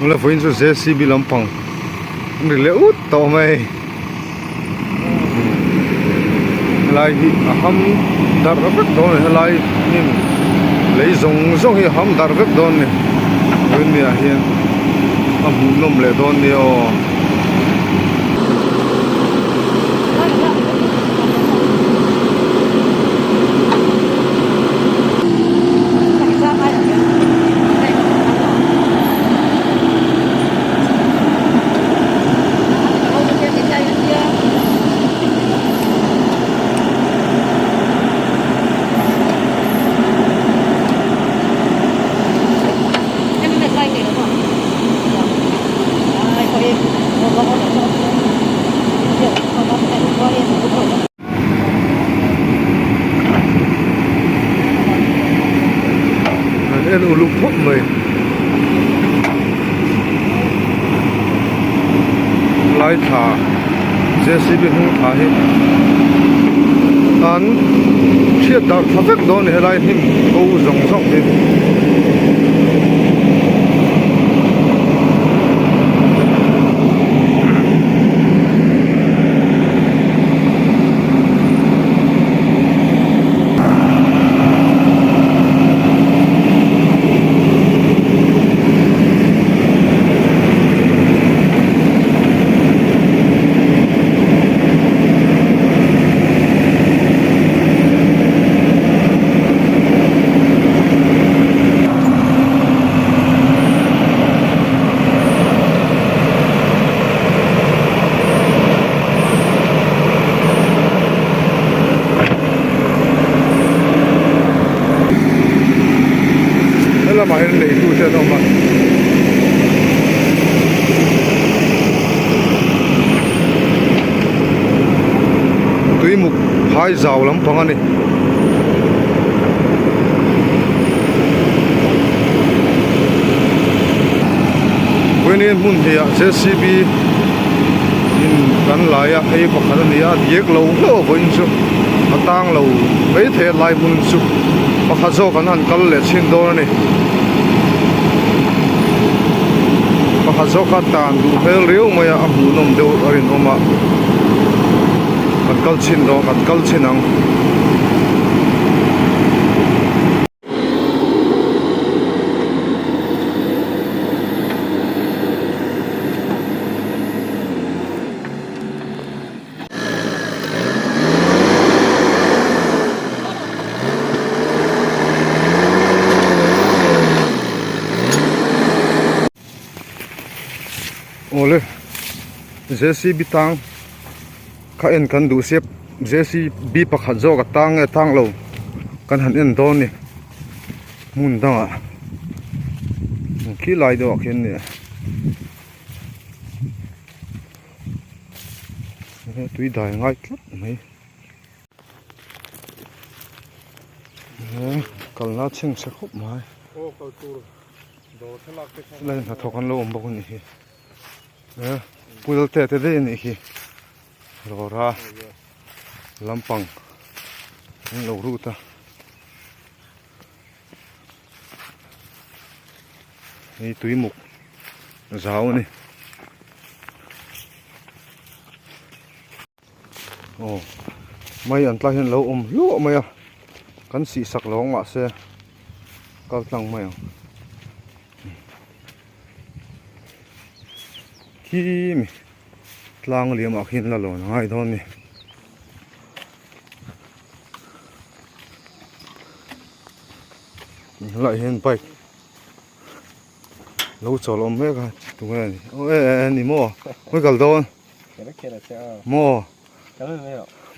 Tunlai vawiin chu JCB lampang an ri leh ut tawh mai helai hi a ham darh vek dawn a ni helai hnim lei zawng zawng hi a ham darh vek dawn a ni vawiin ni ah hian a hmuhnawm leh dawn nia aw. An en uluk khawp mai lai thla JCB hnung thla hi an chhiat darh thla vek dawn a ni helai hnim ko zawng zawng hi. Helamah hian lei tu te an awm a. Tuimuk phai zau lampang a ni. Vawiin hmun hnih ah JCB in kan lai a hei pakhat a ni a diak lo hlauh a vawiin chu a tang lo maithei a lai hmun chu pakhat zawk an han kal leh chhin dawn a ni pakhat zawk kha tan duh hmel riau mai a a hmuhnawm deuh a rinawm a kan kal chhin dawn kan kal chhin ang. Awle JCB tang kha en kan duh sia JCB pakhat zawk a tang nge tang lo kan han en dawn a ni hmun dangah khilai deuh ah khian a ni a tui dai ngai tlat mai. Kalna chhengchhe khawp mai lai hnathawk an lo awm bawk a nih hi pul te te daih a nih hi rawra lampang an lo rut a hei tuimuk zau a ni. Aw mai an tlai hian a lo awm hluah mai a kan sih sak lo ang mahse kal tlang mai ang khi mi tlang liam ah khian la lawn a ngai dawn a ni. Helaiah hian bike. Lo chawl awm mek a tunge a ni aw e e ni maw hawi kal dawn maw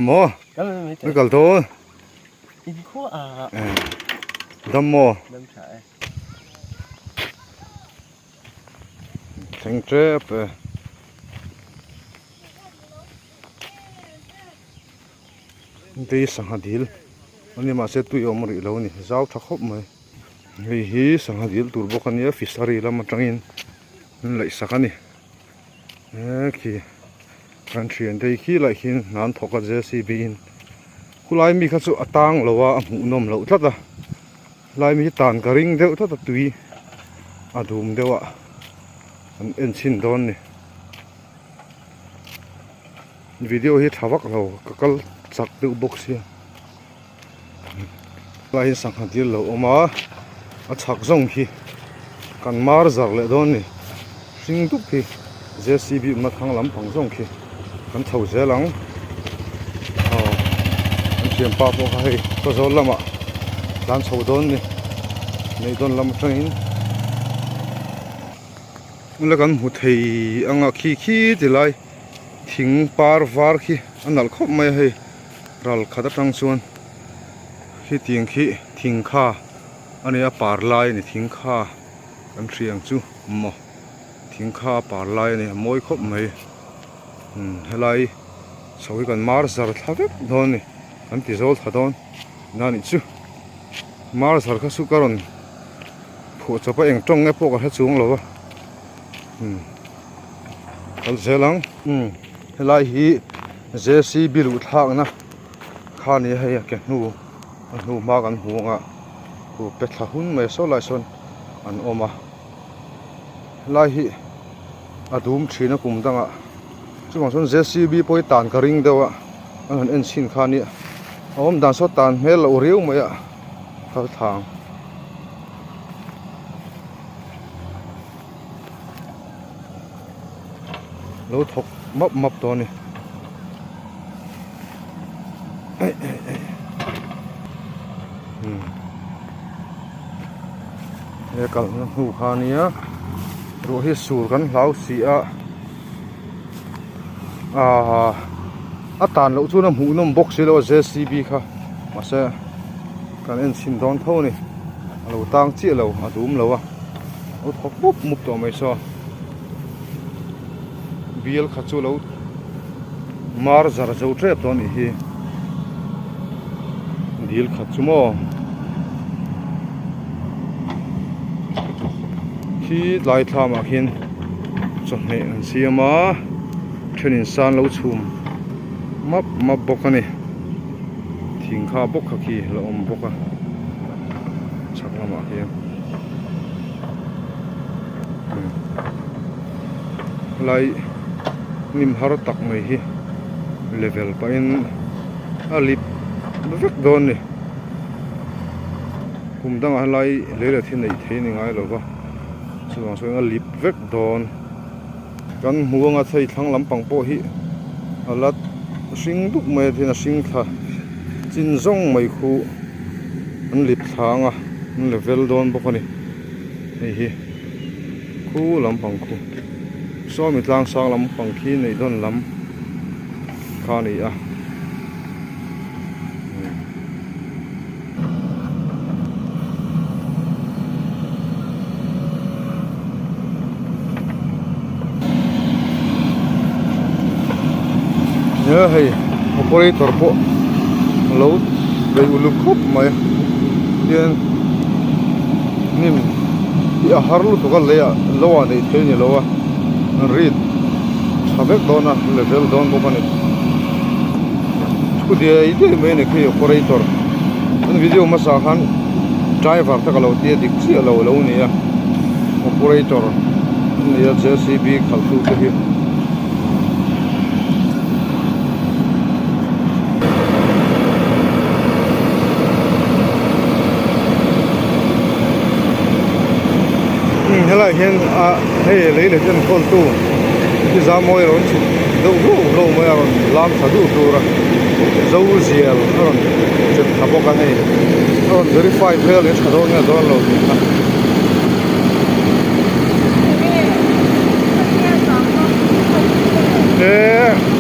maw hawi kal dawn dam maw thleng tep e tui sangha dil ani mahse tui a awm rih lo a ni zau tha khawp mai. Hei hi sangha dil tur bawk a nia fishery lam atangin an laih sak a ni he khi kan thian te hi khi lai khian hna an thawk a JCB in khulai mi kha chu a tang lo a a hmuhnawm loh tlat a lai mi hi tan ka ring deuh tlat a tui a dum deuh a. An en chhin dawn ni. Video hi tha vak lo ka kal chak deuh bawk sia. Helai hi sangha dil lo awm a, a chhak zawng khi kan mar zar leh dawn ni. Hring dup hi JCB awmna thlang lampang zawng khi kan chho zel ang. Aw kan thianpa pawh kha hei khawzawl lamah tlan chho dawn ni. Neihdawn lam atangin. Hmuna kan hmu thei anga khi khi ti lai thing par var khi a nalh khawp mai a hei ral khat atang chuan khitiang khi thing kha a nia par lai a ni thing kha kan hria ang chu maw thing kha a par lai a ni a mawi khawp mai umm helai chho hi kan mar zar thla vek dawn a ni kan ti zawl thla dawn na nih chu mar zar kha chu ka rawn. Phuah chawp a eng tawng nge pawh ka hre chuang lo a umm kal zel ang umm helai hi JCB luh thlakna kha a ni a hei a ke hnu a hnu hma kan hmu ang a khu pe thla hun mai saw lai sawn an awm a helai hi a dum thin a kum dangah chuvang chuan JCB pawh hi tan ka ring deuh a an han en chhin kha a nia a awm dan saw tan hmel loh riau mai a. Kal thang lo thawk map map tawh a ni aih aih aih umm he kalna hnu kha a nia ruah hi sur kan hlau si a ahh a tan loh chuan a hmuh nawm bawk si lo a JCB kha mahse kan en chhin dawn tho a ni a lo tang chiah lo a dum lo a lo thawk mup mup tawh mai saw bial kha chu lo mar zar zo tep tawh a nih hi dil khat chu maw khi tlai thlam ah khian chawhmeh an siam a thenin san lo chhum map map bawk a ni thing kha bawk kha khi la awm bawk a chhak lamah khian helai hnim har tak mai hi level pahin a lip vek dawn a ni kum dangah helai lei leh thil neih theih a ni ngai lo va chuvang chuan a lip vek dawn. Kan hmu anga thei thlang lampang pawh hi a la hring dup mai a tin a hring thla chin zawng mai khu an lip thla anga an level dawn bawk a ni hei hi khu lampang khu sawmi tlang sang lampang khi neih dawn lam kha a ni a. Nia hei operator pawh alo bei uluk khawp mai hian hnim hi a har lutuk a leiah lo ah neih theih a ni lo a rit tha vek dawn a level dawn bawk a ni thu diai diai mai a ni khi operator an video hmasa khan driver te ka lo tia dik chiah lo alo ni a operator an ni a JCB khalh tu te hi. Helai hian ah hei lei leh hian kawltu hi zamawi a rawn chhuk deuh hluau hluau mai a rawn lam thla duh tur a zo zial a rawn chep thla bawk a hei a rawn verify vel hi a tha dawn nge dawn lo tih kha.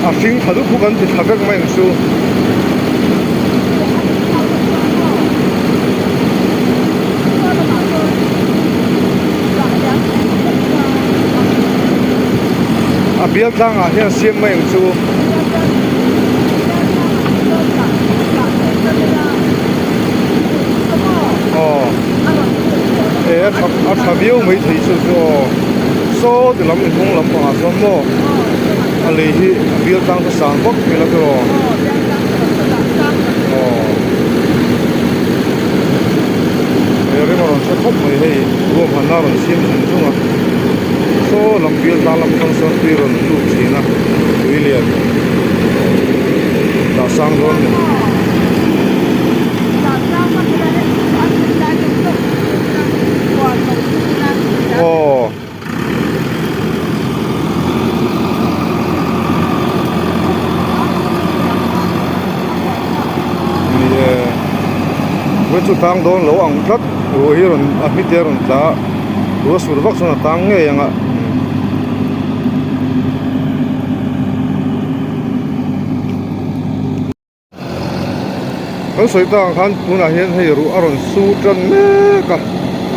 A hring thla dup bawk an ti thla vek mai ang chu. A bial tlangah hian siam mai ang chu. Aw e a tha a tha viau mai thei chu chu aw saw ti lam inhung lampangah chuan maw a lei hi a bial tlang chu sang vak hmel a tiraw aw he rim a rawn hre khawp mai hei ruahmanna a rawn siam zung zung a. Saw lam bial tlang lam atang sawn tui rawn lut thin a tui lian dah sang dawn a ni. Aw. Ni e vawi chu tang dawn lo ang tlat ruah hi rawn a hmite a rawn tla a ruah sur vak chuan a tang ngei ang a. Kan sawi tak ang khan tunah hian hei ruah a rawn su tan mek a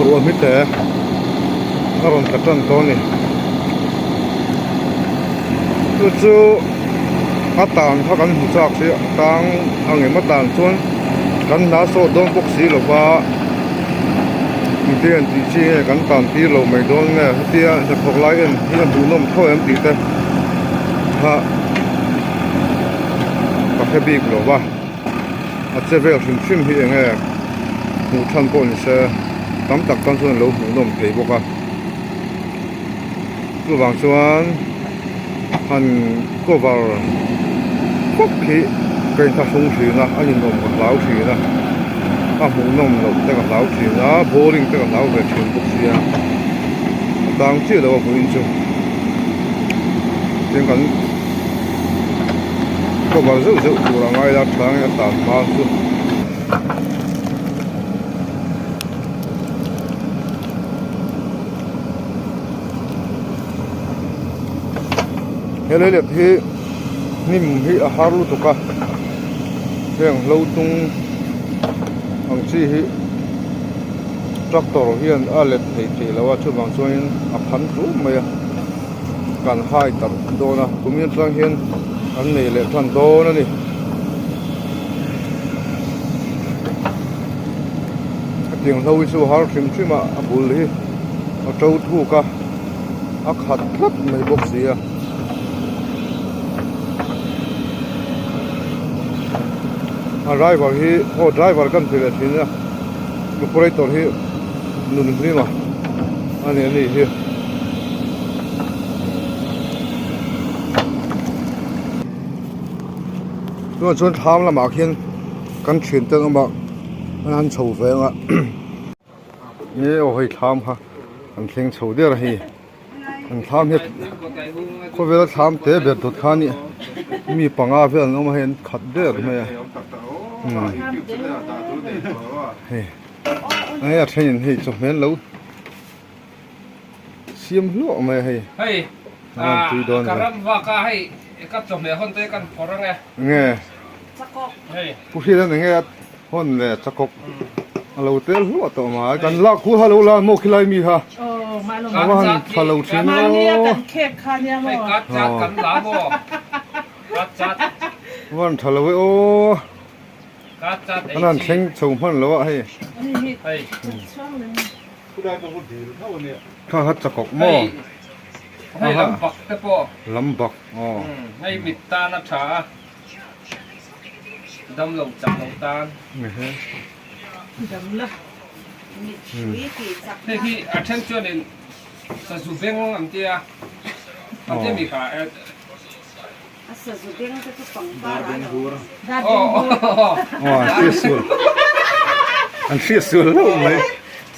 ruah hmite a rawn tla tan tawh a ni chu chu a tan kha kan hmu chak si a tang ang em a tan chuan kan hna sawt dawn bawk si lo va engtin an tih chi nge kan tan tir lo mai dawn nge hetia hnathawk lai en hi a hmuhnawm tho em tih te kha. Ka hre bik lo va, a che vel hrim hrim hi eng nge hmuh than pawh ni se tam tak tan chuan a lo hmuh nawm thei bawk a, chuvang chuan han cover vak hi ka inthlahrung thin a, a ninawm ka hlau thin a, a hmuh nawm loh te ka hlau thin a, boring te ka hlau ve thin bawk sia, a tang chiah lo a vawiin chu tin kan. Cover zeuh zeuh tur a ngai a tha nge a tan hma chu. He leilet hi hnim hi a har lutuk a heng hlo tung ang chi hi tractor hian a let thei thei lo a chuvang chuanin a phan tlum mai a. Kan hai tarh dawn a kum atang hian an nei leh tan dawn a ni. Hetiang hlo hi chu a har hrim hrim a a bul hi a to thuk a a khat tlat mai bawk si a. A driver hi aw driver kan ti leh thin a operator hi Nunhlima a ni a nih hi. Tunah chuan thlam lamah khian kan thian te an awm a an han chho ve ang a nge aw hei thlam kha an thleng chho der a hei an thlam hi khawvela thlam te ber dawt kha a nih mi panga vel an awm a hei an khat der mai a hei. Hei a thenin hei chawhmel lo siam hluah mai a hei. Hei ka ram vak a hei ka chawhmeh hawn te kan phawrh ang e. Nge Pu Hriat an enge a hawn le chakawk a lo tel hluah tawh mai kan lak khu ha lo la maw khilai mi kha a va han tha lo thin aw. Hei kat chat kan la maw kat chat. A va han tha lo e aw. An han thleng chho hman lo a hei. Kha kha chakawk maw? Hei lambak te pawh. Lambak aw. Hei mit tan a tha a. Dam lo chak lo tan. Hei hi a then chuanin sazu beng an tia. An tia mi kha. A sazu beng te chu pangpar a lo. Aw an hriat sual an hriat sual hlauh mai.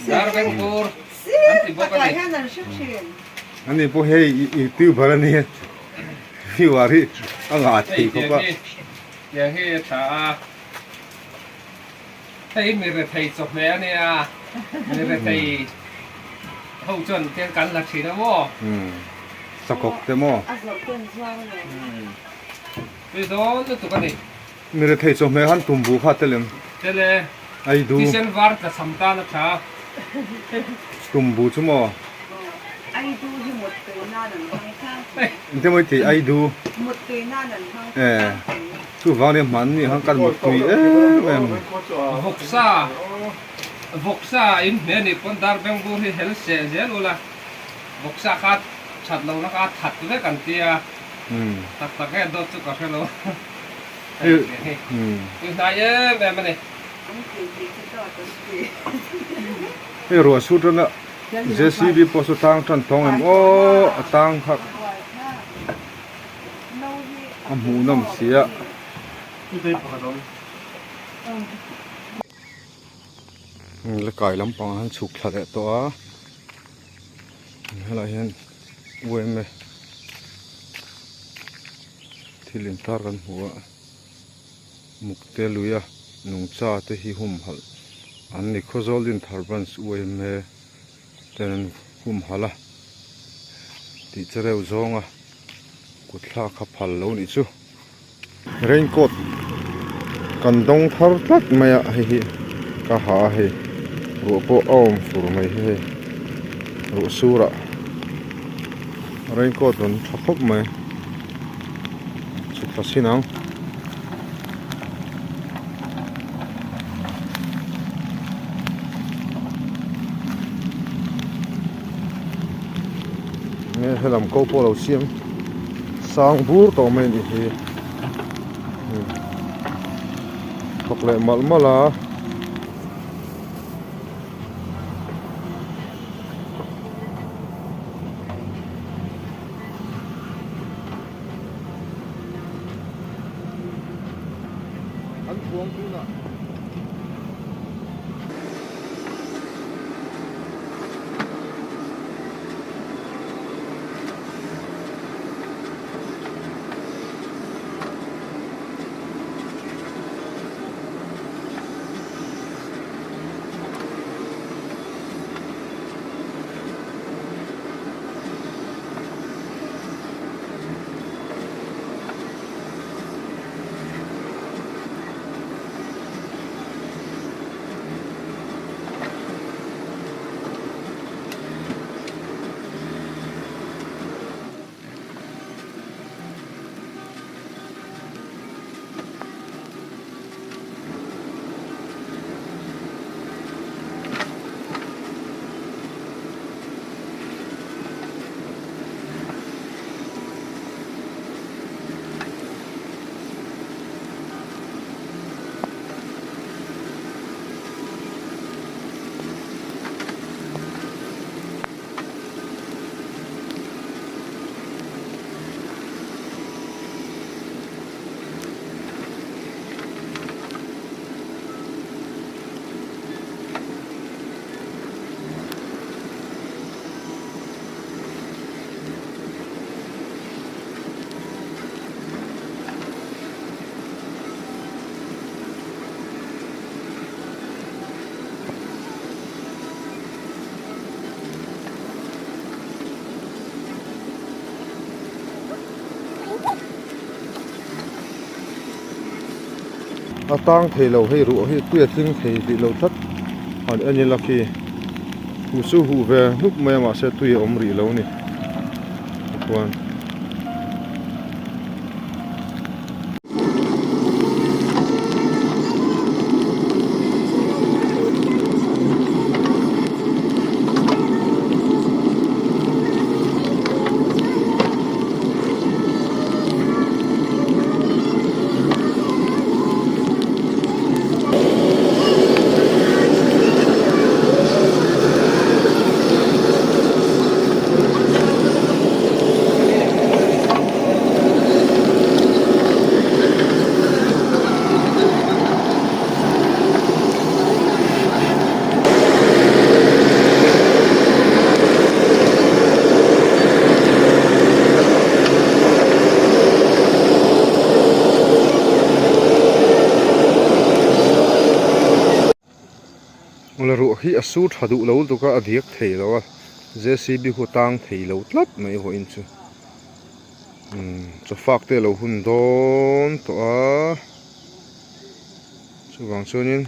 Dar beng bur an ti bawk a ni. Hian an hre thin. Ani pawh hei youtuber a nia viewer hi a ngah thei khawp a. Tiang hi a tha a. Hei mi rethei chawhmeh a nia mi rethei ho chuan tiang kan la thin a maw. Sakawk te maw? A zawrh ten zuar lo. Tui dawn lutuk a ni. Mi rethei chawhmeh han tum bu kha tel em? Tel e. Ai du. Thisen var tla cham tan a tha. Tum bu chu maw? Ai du hi mut tui nan an hmang tlangpui. Engte maw i tih ai du? Mut tui nan an hmang tlangpui. Chuvang nia hmanni khan kan mut tui em em. Vawksa vawksa in hne nih pawn dar bengbur hi hel seh zel ula. Vawksa kha that lo na kha a that vek an tia, tak tak nge dawt chu ka hre lo. Hei hei tui hnai em em a ni. Hei ruah sut rana. JCB pawh saw tang tan tawng em aw a tang kha a hmuh nawm si a. La kai lampang ah hian chhuk thla leh tawh a helaiah hian UMA thil intar kan hmu a. Mukte luia nungcha te hi humhalh an ni. Khawzawl Dinthar Branch UMA ten an humhalh a tih che reuh zawnga kut thlak kha phal lo nih chu. Raincoat kan dawng thar tlat mai a hei hi ka ha a hei ruah pawh a awm fur mai hi hei ruah surah raincoat rawn tha khawp mai. Chhuk thla chhin ang. Nge helam ko pawh lo siam sang bur tawh mai a nih hi. Thawk leh malh malh a. An phuang tunah. A tang thei lo hei ruah hi tui a tling thei tih lo tlat han en ila khi huh chu huh ve hnup mai a mahse tui a awm rih lo a ni tikhuan. Awle ruah hi a sur tha duh lo lutuk a a diak thei lo a JCB khu a tang thei lo tlat mai vawiin chu umm chawfak te a lo hun dawn tawh a chuvang chuanin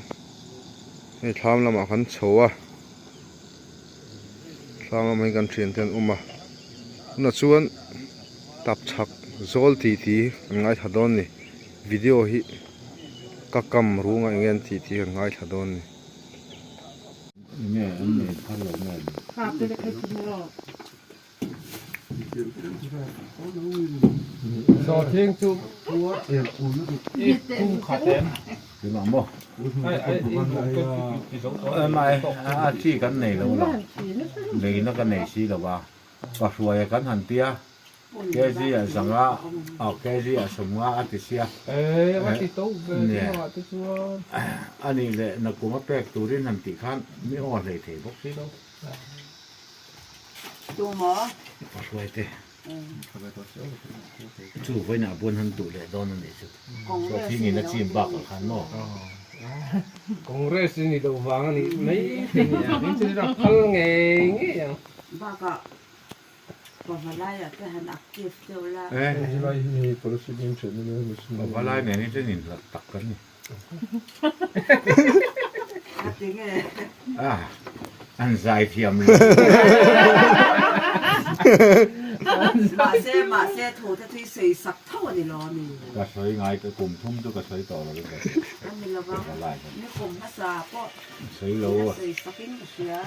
hei thlam lamah kan chho a. Thlang lamah hian kan thiante an awm a tunah chuan tap chhak zawl tih tih kan ngaithla dawn a ni video hi ka kam runga eng nge an tih tih kan ngaithla dawn a ni. Sawhthing chu i kum khat em? Tunah maw? A chi kan nei lo la, leina ka nei si lo va, ka hruai a kan han tia, kg ah zanga aw kg ah sawmnga a ti sia. A nih leh nakum a pek turin han tih khan mi aw hlei thei bawk si lo. Ka hruai te. Chu vawiinah buan han duh leh dawn a nih chu. Sawhthingin a chim bakah khan maw? Congress i ni lo vang a nih mai thei ni a, tin chu a phal ngei ngei ang. Bakah Pavalaiah te han active deuh la. Pavalai nen hi chuan inhlat tak kan ni. An zai thiam lo. Mahse mahse thu te thui sawi sak tho a ni lo a mi. Ka sawi ngai ka kum thum chu ka sawi tawh lo ka A ni lo a, ni kum hmasa pawh sawi lo a. Sawi sak in ka hria.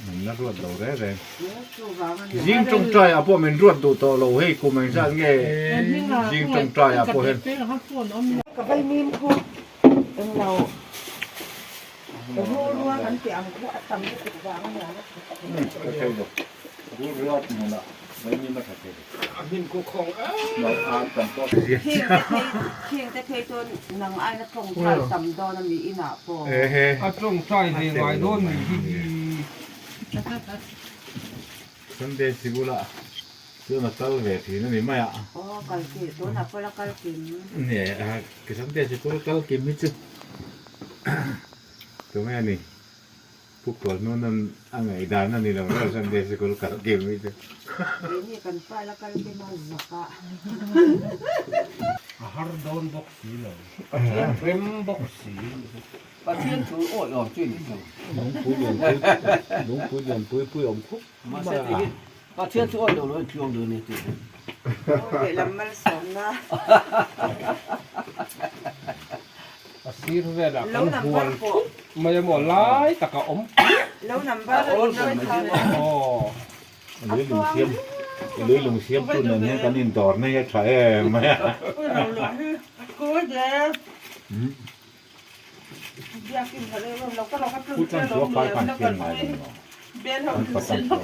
Min la ruat lo reng reng. Zing tawngtai ah pawh min ruat duh tawh lo hei kum engzat nge zing tawngtai ah pawh hian. Ka vai mim khu englo rul rua kan tih ang khu a tam lutuk vang a nia. Ka thei lo rul rua hmunah vai mim a tha thei lo. A hnim khu khawng Khing te phei chuan nang aina tawngtai tam dawn a mi inah pawh. A tawngtai ve ngai dawn ni hi hi. Sunday sikula chuan a kal ve thin a ni mai a. Aw kal ki tunah pawh la kal kim. Nge Sunday sikul kal kim hi chu tunge ni. Pu Kualhnun an a ngaihdan a ni lo reuh Sunday sikul kal kim hi chu. Keini kan pa la kal kim a zak a. A har dawn bawk si lo. Pathian rem bawk si. Pathian thu awi awm chu ni lo. Lungpui lianpui lungpui lianpui pui awm khup mai a. Pathian thu awi lo lo in tluang dawn e tih hi. Lehlam malsawmna. A sir velah kan hual thup mai a maw lai taka awm Lo number a in rawn thar a. Aw. Lui lung siam lui lung siam tu nen hian kan indawr na hi a tha em mai a. Pu Chan chu a fai khan siam ngai lo maw? An patan pawh.